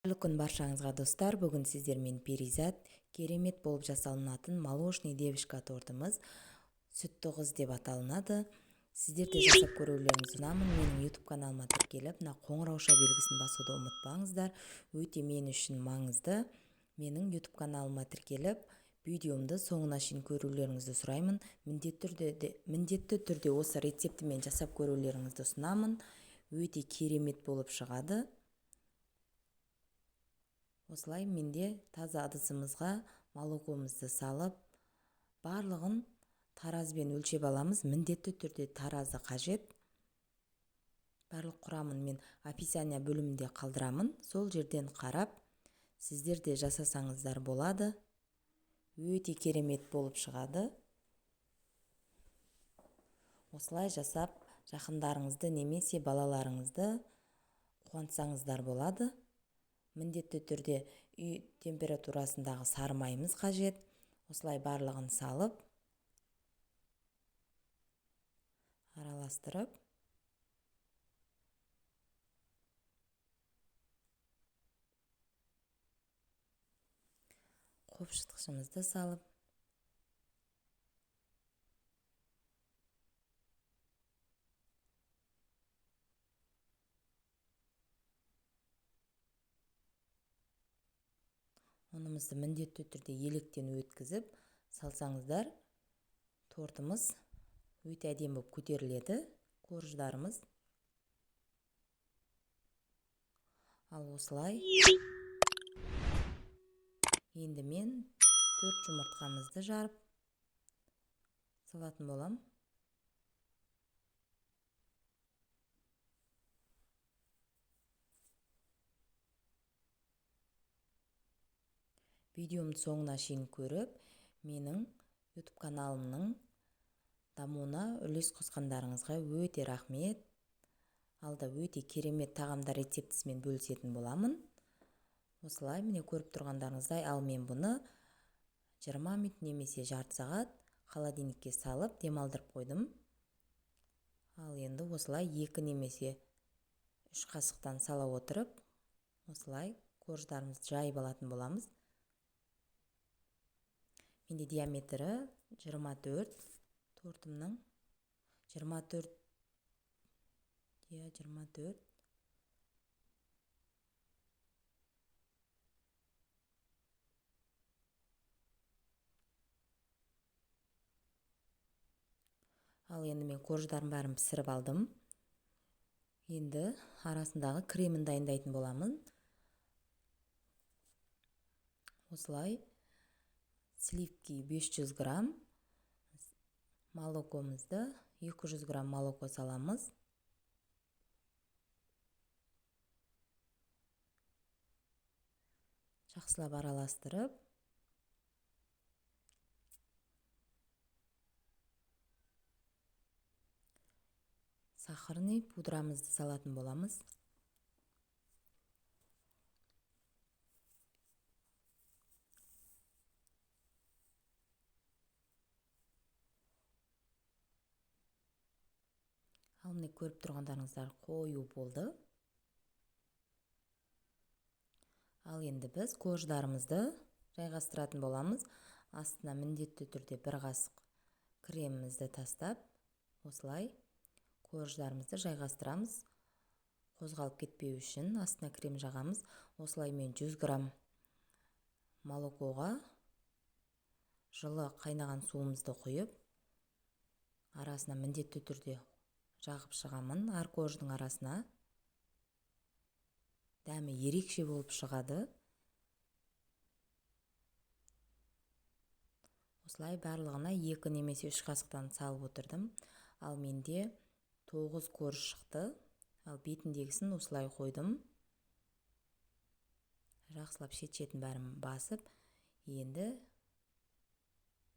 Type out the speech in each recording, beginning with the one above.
Қайырлы күн баршаңызға, достар! Бүгін сіздермен Перизат керемет болып жасалынатын молочный девушка тортымыз сүтті қыз деп аталынады. Сіздер де жасап көрулеріңізді ұсынамын. Менің YouTube каналыма тіркеліп, мына қоңырауша белгісін басуды ұмытпаңыздар. Өте мен үшін маңызды. Менің YouTube каналыма тіркеліп, видеомды соңына шейін көрулеріңізді сұраймын. Міндетті түрде осы рецептімен жасап көрулеріңізді ұсынамын. Өте керемет болып шығады. Осылай менде таза ыдысымызға молокомызды салып, барлығын таразбен өлшеп аламыз. Міндетті түрде таразы қажет. Барлық құрамын мен описание бөлімінде қалдырамын. Сол жерден қарап, сіздер де жасасаңыздар болады. Өте керемет болып шығады. Осылай жасап, жақындарыңызды немесе балаларыңызды қуантсаңыздар болады. Міндетті түрде үй температурасындағы сары майымыз қажет. Осылай барлығын салып, араластырып, қопшытқышымызды салып, ұнымызды міндетті түрде електен өткізіп салсаңыздар, тортымыз өте әдемі болып көтеріледі, корждарымыз. Ал осылай енді мен 4 жұмыртқамызды жарып салатын болам. Видеомды соңына шейін көріп, менің YouTube каналымның дамуына үлес қосқандарыңызға өте рахмет. Алда өте керемет тағамдар рецептісімен бөлісетін боламын. Осылай міне көріп тұрғандарыңыздай, ал мен бұны 20 минут немесе жарты сағат холодильникке салып демалдырып қойдым. Ал енді осылай 2 немесе 3 қасықтан сала отырып, осылай корждарымызды жайып алатын боламыз. Менде диаметрі 24, тортымның 24, иә, 24. Ал енді мен корждардың бәрін пісіріп алдым. Енді арасындағы кремін дайындайтын боламын. Осылай сливки 500 грамм, молокомызды 200 грамм молоко саламыз. Жақсылап араластырып, сахарный пудрамызды салатын боламыз. Ал міне көріп тұрғандарыңыздар қою болды. Ал енді біз корждарымызды жайғастыратын боламыз. Астына міндетті түрде бір қасық кремімізді тастап, осылай корждарымызды жайғастырамыз. Қозғалып кетпеу үшін астына крем жағамыз. Осылай мен 100 грамм молокоға жылы қайнаған суымызды құйып, арасына міндетті түрде жағып шығамын. Әр корждың арасына дәмі ерекше болып шығады. Осылай барлығына 2 немесе 3 қасықтан салып отырдым. Ал менде 9 корж шықты. Ал бетіндегісін осылай қойдым. Жақсылап шет-шетін бәрін басып, енді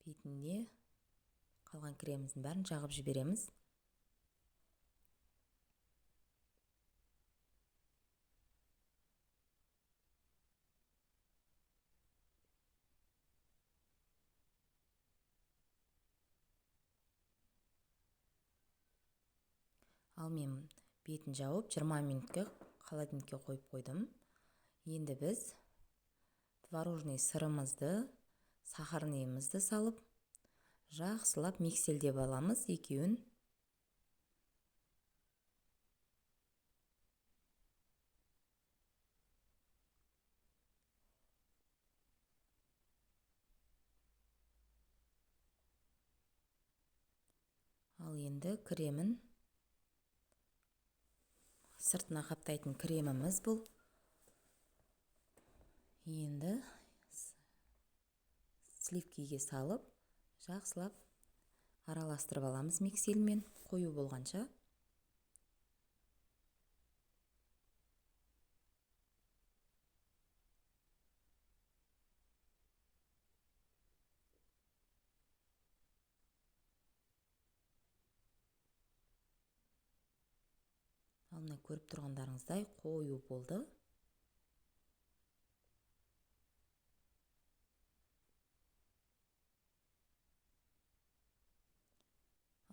бетіне қалған креміміздің бәрін жағып жібереміз. Ал мен бетін жауып 20 минутке холодильникке қойып қойдым. Енді біз творожный сырымызды, сахарныйымызды салып, жақсылап микселдеп аламыз екеуін. Ал енді кремін, сыртына қаптайтын креміміз бұл. Енді сливкиге салып, жақсылап араластырып аламыз микселмен, қою болғанша. Ал мына көріп тұрғандарыңыздай қою болды.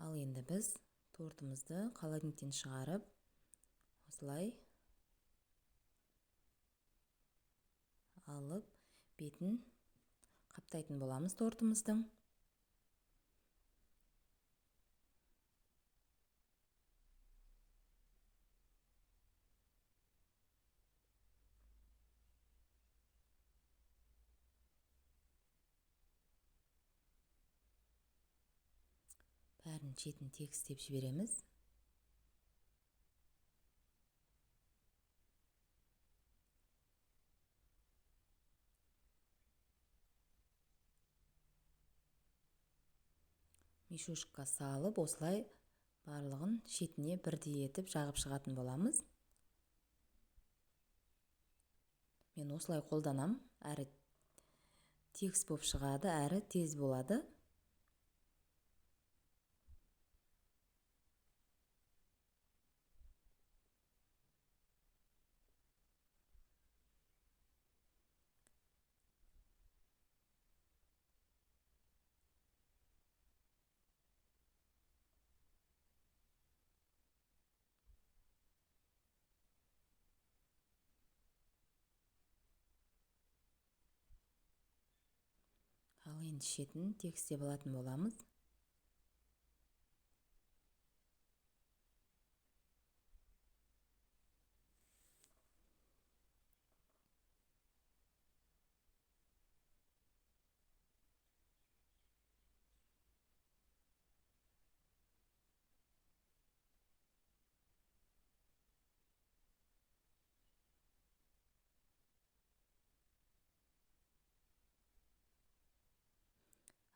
Ал енді біз тортымызды холодильниктен шығарып, осылай алып, бетін қаптайтын боламыз тортымыздың. Бәрін шетін тегістеп жібереміз. Мешочкқа салып, осылай барлығын шетіне бірдей етіп жағып шығатын боламыз. Мен осылай қолданам, әрі тегіс болып шығады, әрі тез болады. Ал енді шетін тегістеп алатын боламыз.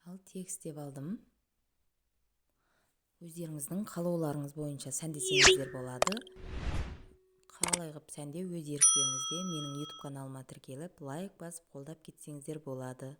Ал тегістеп алдым. Өздеріңіздің қалауларыңыз бойынша сәндесеңіздер болады. Қалай қылып сәндеу өз еріктеріңізде. Менің YouTube каналыма тіркеліп, лайк басып, қолдап кетсеңіздер болады.